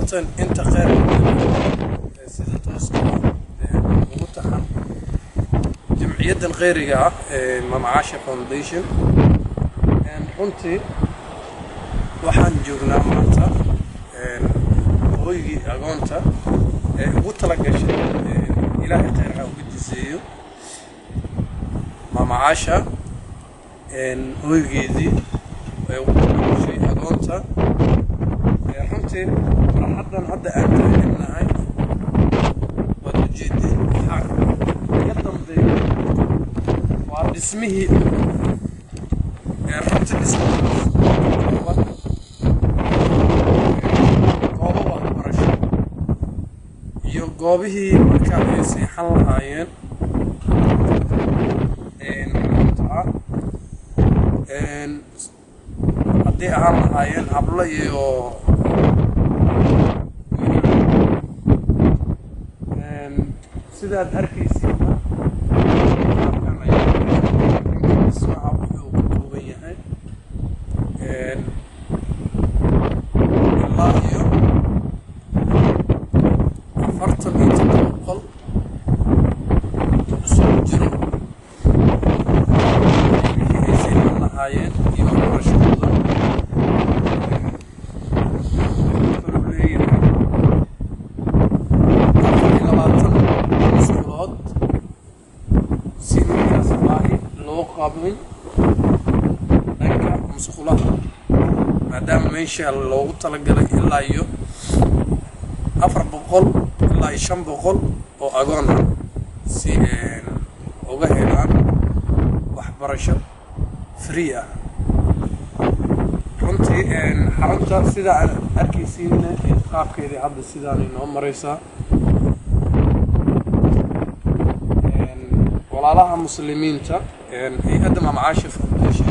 Khaasatan inta kheyrka ee sida tooska ah ugu taxan jamciyaddan kheyriga ah ee Mama Caasha Foundation. Runtii waxaan joognaa maanta hooygii agoonta ee ugu tala gashay, Ilaahay kheyr ha uga jiseeyo Mama Caasha, hooygeedii ee ugu tala gashay agoonta. Runtii farxaddan hadda aan taaganahay waad ujeedeen, waxaa ka dambeeya waa dhismihii. Runtii dhismahaas kooban goobo waxbarasho iyo goobihii markaa ay seexan lahaayeen agoonta ah, hadday ahaan lahaayeen hablo iyo wiilal. Sidaad arkaysiinba, qaabkan ayaa dhismaha wuxuu ka kooban yahay ilaa iyo 47 qol isugu jiro wixii ay seexan lahaayeen iyo waxbarashadooda. Wuxuu kaloo leeyahay 24 musqulood si markaas baahi loo qabin dhanka musqulaha, maadaama meesha loogu talagalay ilaa iyo 400 ilaa iyo 500 oo agoon ah si uga helaan waxbarasho free ah. Runtii xarunta sida aad arkaysiinna qaabkeedii hadda sidaanay noo maraysaa. Walaalaha muslimiinta, hay-adda Mama Caasha Foundation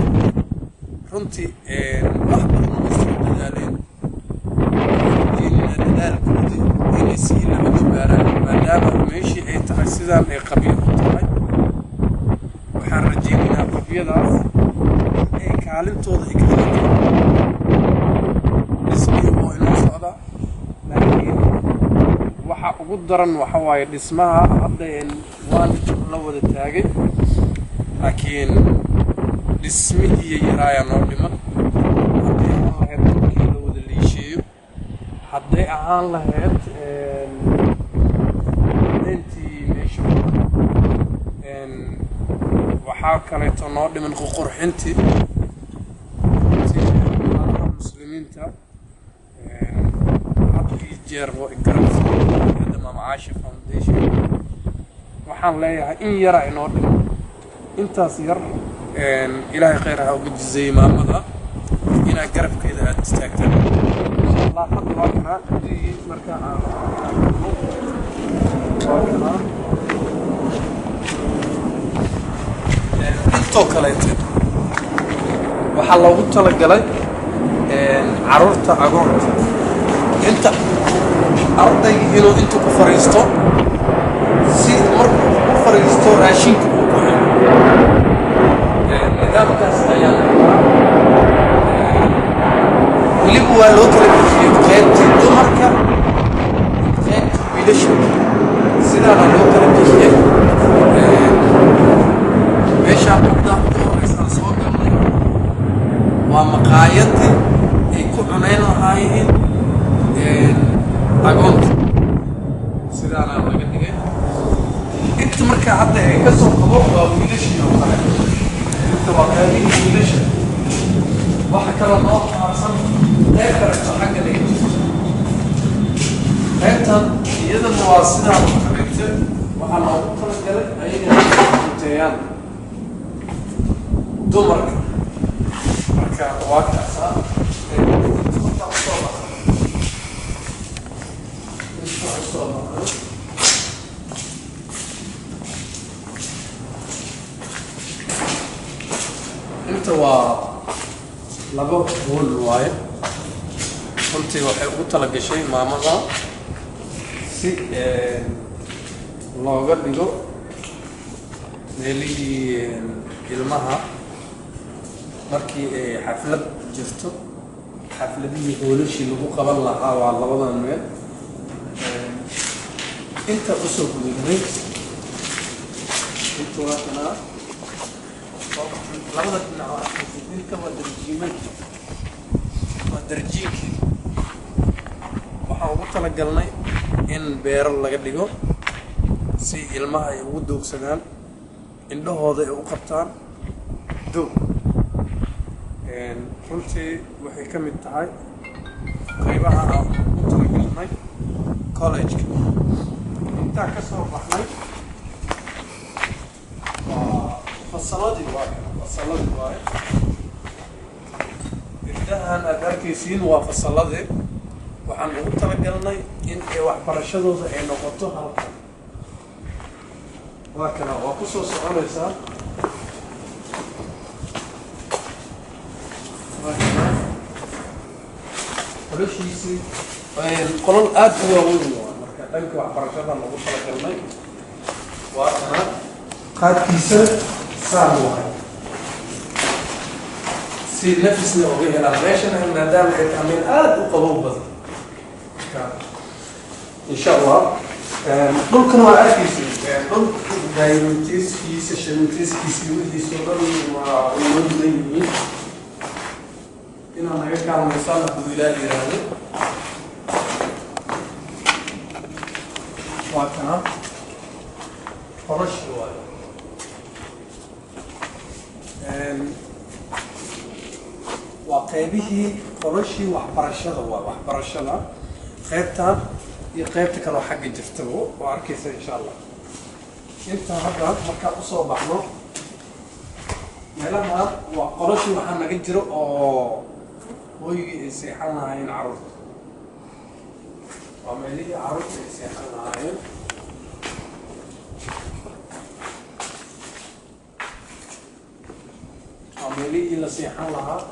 runtii wax badan way soo dadaaleen. Rajeynaynaa dadaalkoodii inay sii laba jibaaraan, maadaama meeshii ay tahay sidaan ay qabyo u tahay. Waxaan rajeynaynaa qabyadaas ay kaalintooda ay ka qaataan. Dhismihii oo inoo socda, laakiin waxa ugu daran waxa waaye dhismaha hadda waan la wada taagay, laakiin dhismihii yaraayaa noo dhiman. Hadday ahaan lahayd dhulkii la wada liisheeyo, hadday ahaan lahayd deentii meesha, waxaa kaleeto noo dhiman qurxintii. Runtii walaalaha muslimiinta had iyo jeer waa garabsa Mama Caasha Foundation. Waxaan leeyahay in yara inoo dhiman, intaas yar Ilaahay khayr ha uga jizeeyey maamada inaa garabkeeda aada istaagtaan, insha Allah. Hadda waa kanaa gudihii markaa aan waa kanaa. Intoo kaleete waxaa loogu talagalay caruurta agoonta, inta ardayga inuu inta ku fariisto si markuu ku fariisto raashinka uu ku helo. Nidaamkaas ayaa la rabaa. Weliba waa loo kala bixiyey qaybtii dumarka, qaybtii wiilasha, sidaana loo kala bixiyey. Meeshaan hadda ugu horeysa aan soo galnay waa maqaayadii ay ku cunayn lahaayeen agoonta, sidaana laga dhigay. Inta markaa hadda ay ka soo qabo waa wiilashii oo kale, inta waa qaybihii wiilasha. Waxa kaloo noo qaabsan qayb kaleto xagga laga jirto. Qaybtan iyadana waa sidaan oo kaleete, waxaa loogu talagalay ayagana inay cunteeyaan dumarka. Marka waa kaasaa. Inta markaa usoo baxo, inta usoo baxo, inta waa laba hool waaye. Runtii waxay ugu tala gashay maamada si looga dhigo meelihii ilmaha markii ay xaflad jirto. Xafladihii hoolashii lagu qaban lahaa waa labadan meel. Inta usoo gudubnay, inta waa kanaa, labada dhinac waa arkaysa. Inta waa darjiimankii, waa darjiinkii. Waxaan ugu talagalnay in beero laga dhigo si ilmaha ay ugu doogsadaan, indhahooda ay u qabtaan doog. Runtii waxay ka mid tahay qaybaha aan ugu talagalnay college-ka. Intaa ka soo baxnay waa fasaladii, waa kana fasaladii waaye. Irdahan aad arkaysiin waa fasaladii. Waxaan ugu talagalnay in ay waxbarashadooda ay noqoto halkan. Waa kana, waa kusoo soconaysaa. Waa kana qolashiisii, qolal aada u waaweyn waa. Marka dhanka waxbarashadan ugu talagalnay waa kana, qaadkiisa saan waay, si nafisna uga helaan meeshana, maadaama ay tahay meel aada u qabow badan. Marka insha Allah dhulkan waa arkaysa, dhulka dayrotiskiisa, shamintiskiisa, wixiisa oo dhan waa inoo mudan yihiin inaad naga kaalmaysaan hadduu Ilaah yiraahdo. Waa kana qolashi waayo. Waa qaybihii qolashii waxbarashada, waa waxbarashada qaybtan iyo qaybta kaloo xagga jirtaba waa arkaysa insha Allah. Inta hadda markaan usoo baxno meelaha waa qolashii, waxaa naga jiro oo hooygii ay seexan lahaayeen carruurta, waa meelihii carruurta ay seexan lahaayeen. Waa meelihii la seexan lahaa.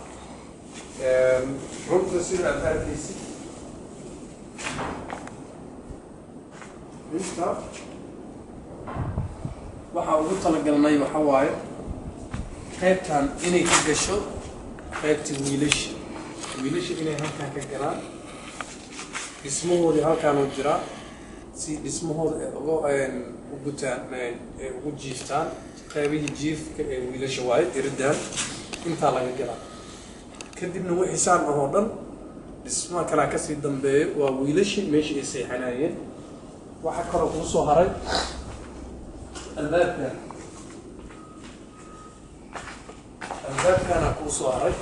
Runta sida aad arkaysid, inta waxaa ugu talagalnay waxa waaye qaybtan inay ka gasho qaybta wiilasha, wiilasha inay halkaan ka galaan. Dhismahoodii halkaanuu jiraa, si dhismahooda ay uga u gutaan, ay ugu jiiftaan. Qaybihii jiifka ee wiilasha waaye iridan intaa laga galaa. Kadibna wixii saan ahoo dhan dhismaha kalaa kasii dambeeyo, waa wiilashii meeshii ay seexanayeen. Waxaa kaloo kuu soo haray albaabkan, albaabkaana kuu soo haray.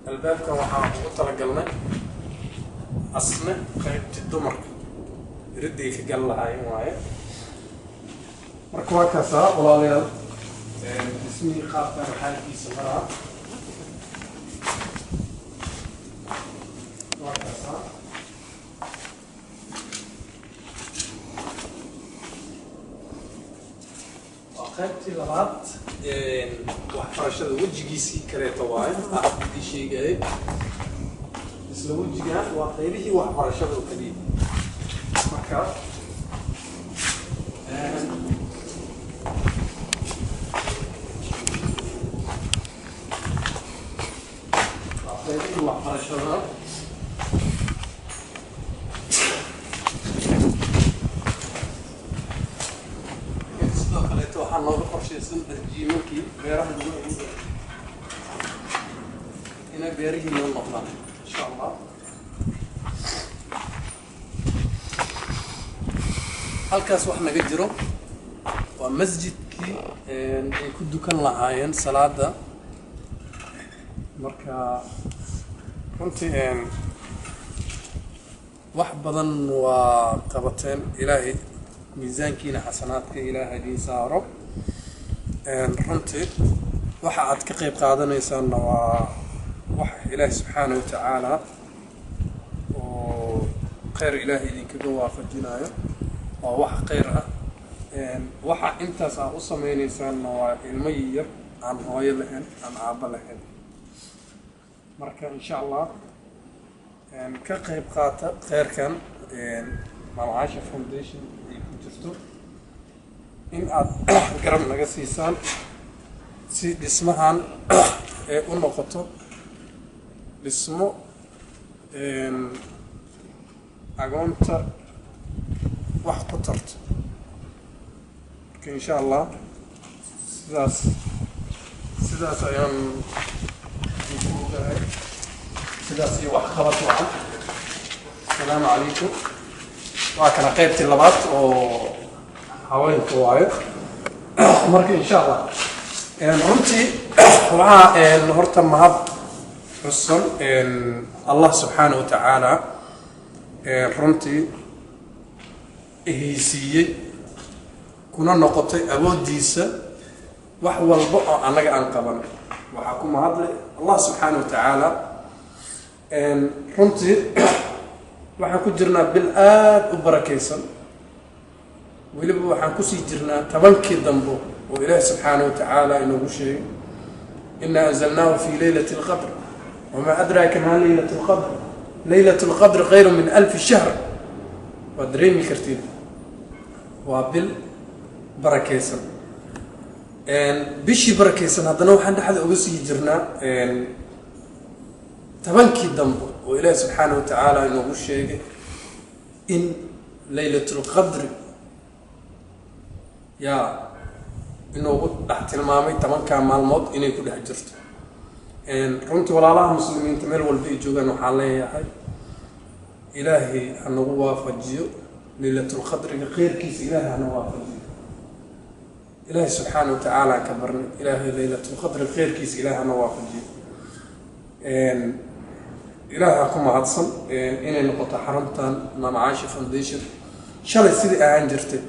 Albaabkan waxaan ugu talagalnay asne qaybti dumarka iriday ka gal lahaayeen waaye. Marka waa kaasaa walaalayaal, dhismihii qaabkan xaalkiisa maraa waa kaasaa. Waa qaybtii labaad waxbarashada, wejigiisii kaleeto waaye ah idii sheegayay. Isla wejigan waa qaybihii waxbarashada oo keliya. Marka waa qaybihii waxbarashada. Sidoo kaleeto waxaa nooga qorshaysan darjiimankii beeraha lagu abuuray inay beerihii noo noqdaan insha Allah. Halkaas wax naga jiro waa masjidkii ay ku dukan lahaayeen salaada. Marka runtii wax badan waa qabateen, Ilaahay miisaankiina xasanaadka Ilaahay idiin saaro. Runtii waxa aad ka qayb qaadanaysaanna waa wax Ilaahay subxaana wa tacaala oo kheyr Ilaahay idinkaga waafajinayo, waa wax kheyr ah. Waxa intaas aad u sameynaysaanna waa ilmo yar aan hooyo lahayn, aan aabbo lahayn. Marka insha Allah ka qayb qaata kheyrkan Maama Caasha Foundation ay ku jirto, in aad garab naga siisaan si dhismahan ee u noqoto Dhismo agoonta wax ku tarto. Marka insha Allah sidaas ayaan ku ogahay. Sidaas iyo wax qabad wacan. Asalaamu calaykum. Waa kana qaybtii labaad oo haweenka waayo. Marka insha Allah runtii waxaa horta mahad xusan Allah subxaana wa tacaala runtii ehaysiiyey, kuna noqotay awooddiisa wax walba oo annaga aan qaban. Waxaa ku mahadlay Allah subxaana wa tacaala. Runtii waxaan ku jirnaa bil aada u barakaysan, weliba waxaan kusii jirnaa 10kii dambo oo Ilaahi subxaana wa tacaala inoogu sheegay: "Inaa anzalnaahu fi leylati alqadr, wamaa adraaka maa leylat alqadr, leylat alqadr khayru min alfi shahr." Waad dareemi kartiin, waa bil barakaysan, bishii barakaysan. Haddana waxaan dhexda uga sii jirnaa 10kii dambe oo Ilaahi subxaana wa tacaala inoogu sheegay in leylatulqadri yaa inoogu dhex tilmaamay 10kaa maalmood inay ku dhex jirto. Runtii walaalaha muslimiinta meel walba ay joogaan waxaan leeyahay, Ilaahay ha nagu waafajiyo leylatulqadriga kheyrkiisa. Ilaahay hana waafajiyo. Ilaahay subxaana wa tacaala ka barnay, Ilaahay leylatulqadri kheyrkiisa Ilaahay hana waafajiyo. Ilaahay ha ku mahadsan inay noqoto xaruntan Maama Caasha Foundation shalay sidai ahaan jirtay.